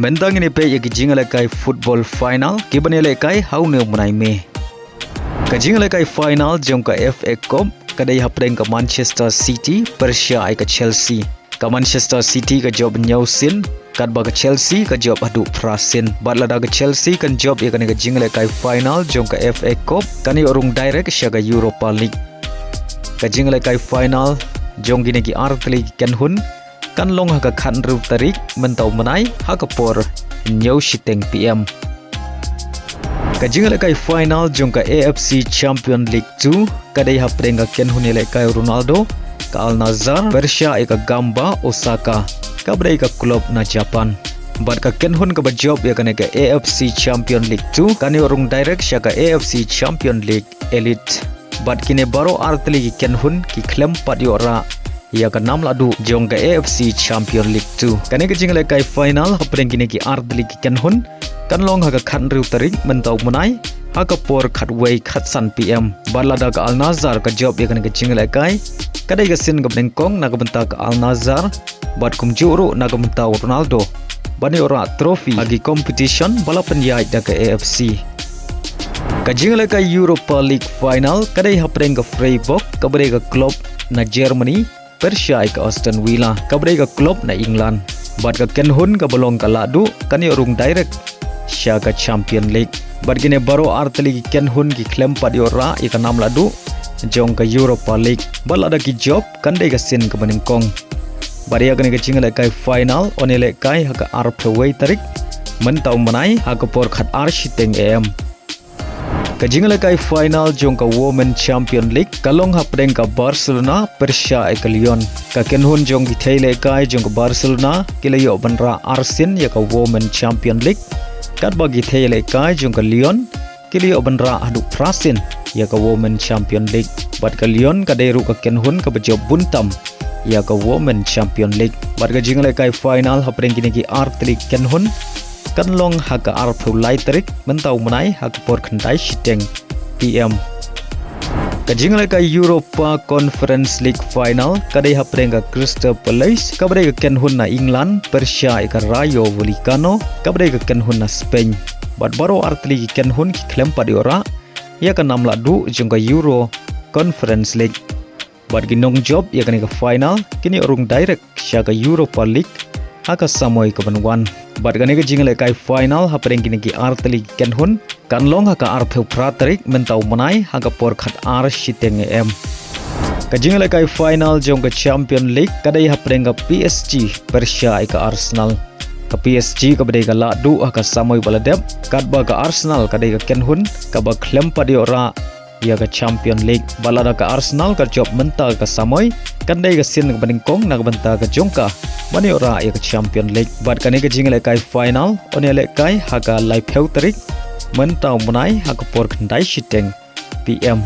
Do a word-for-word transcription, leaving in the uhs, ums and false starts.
Mynta ngin ïa peit ïa ki jingïalehkai football final kiban ïalehkai ha une u bnai May. Ka jingïalehkai final jong ka F A Cup ka dei hapdeng ka Manchester City pyrshah ïa ka Chelsea. Ka Manchester City ka jop hynñiew sien, katba ka Chelsea ka jop haduh phra sien. Bad lada ka Chelsea kan jop ïa kane ka jingïalehkai final jong ka F A Cup, kan ïoh rung direct sha ka Europa League. Ka jingïalehkai final jong kine ki artylli ki kynhun kan long ha ka khathynriew tarik mynta u bnai ha ka por hynñiew shiteng P M. Ka jingïalehkai final jong ka A F C Champion League two ka dei hapdeng ka kynhun ïalehkai Ronaldo, ka Al Nassr pyrshah ïa ka Gamba Osaka, kaba dei ka club na Japan. Bad ka kynhun kaba jop ïa kane ka A F C Champion League two kan ïoh rung direct sha ka A F C Champion League Elite. Bad kine baroh artylli ki kynhun ki khlem pat ïoh rah ïa ka nam lahduh jong ka A F C Champion League two. Kane ka jingïalehkai final hapdeng kine ki artylli ki kynhun kan long ha ka khathynriew tarik mynta u bnai ha ka por khatwei khatsan P M. Bad lada ka Al Nassr ka jop ïa kane ka jingïalehkai, ka dei ka sien kaba nyngkong na ka bynta ka Al Nassr bad kumjuh ruh na ka bynta u Ronaldo ban ïoh rah trophy ha ki competition ba la pynïaid da ka A F C. Ka jingïalehkai Europa League final ka dei hapdeng ka Freiburg, kaba dei ka club na Germany, pyrshah ïa ka Aston Villa, kaba dei ka club na England. Bad ka kynhun kaba long ka lahduh kan ïoh rung direct sha ka Champion League. Bad kine baroh artylli ki kynhun ki khlem pat ïoh rah ïa ka nam lahduh jong ka Europa League. Bad lada ki jop kan dei ka sien kaba nyngkong. Bad ïa kane ka jingïalehkai final yn ïalehkai ha ka arphew wei tarik mynta u bnai ha ka por khatar shiteng A M. Ka jingïalehkai final jong ka Women Champion League ka long hapdeng ka Barcelona pyrshah ïa ka Lyon. Ka kynhun jong ki thei ïalehkai jong ka Barcelona ki la ïoh ban rah arsien ïa ka Women Champion League, katba ki thei ïalehkai jong ka Lyon ki la ïoh ban rah haduh phra sien ïa ka Women Champion League. Bad ka Lyon ka dei ruh ka kynhun kaba jop bun tam ïa ka Women Champion League. Bad ka jingïalehkai final hapdeng kine ki artylli ki kynhun kan long ha ka arphew lai tarik mynta u bnai ha ka por khyndai shiteng P M. Ka jingïalehkai Europa Conference League final ka dei hapdeng ka Crystal Palace, kaba dei ka kynhun na England, pyrshah ïa ka Rayo Vallecano, kaba dei ka kynhun na Spain. Bad baroh artylli ki kynhun ki khlem pat ïoh rah ïa ka nam lahduh jong ka Euro Conference League. Bad ki nongjop ïa kane ka final kin ïoh rung direct sha ka Europa League ha ka samoi kaban wan. Bad kane ka jingïalehkai final hapdeng kine ki artylli ki kynhun kan long ha ka arphew phra tarik mynta u bnai ha ka por khatar shiteng A M. Ka jingïalehkai final jong ka Champion League ka dei hapdeng ka P S G pyrshah ïa ka Arsenal. Ka P S G kaba dei ka lahduh ha ka samoi ba la dep, katba ka Arsenal ka dei ka kynhun kaba khlem pat ïoh rah ïa ka Champion League. Bad lada ka Arsenal ka jop mynta ka samoi, kan dei ka sien kaba nyngkong na ka bynta ka jong ka ban ïoh rah ïa ka Champion League. Bad kane ka jingïalehkai final yn ïalehkai ha ka laiphew tarik mynta u bnai ha ka por khyndai shiteng P M.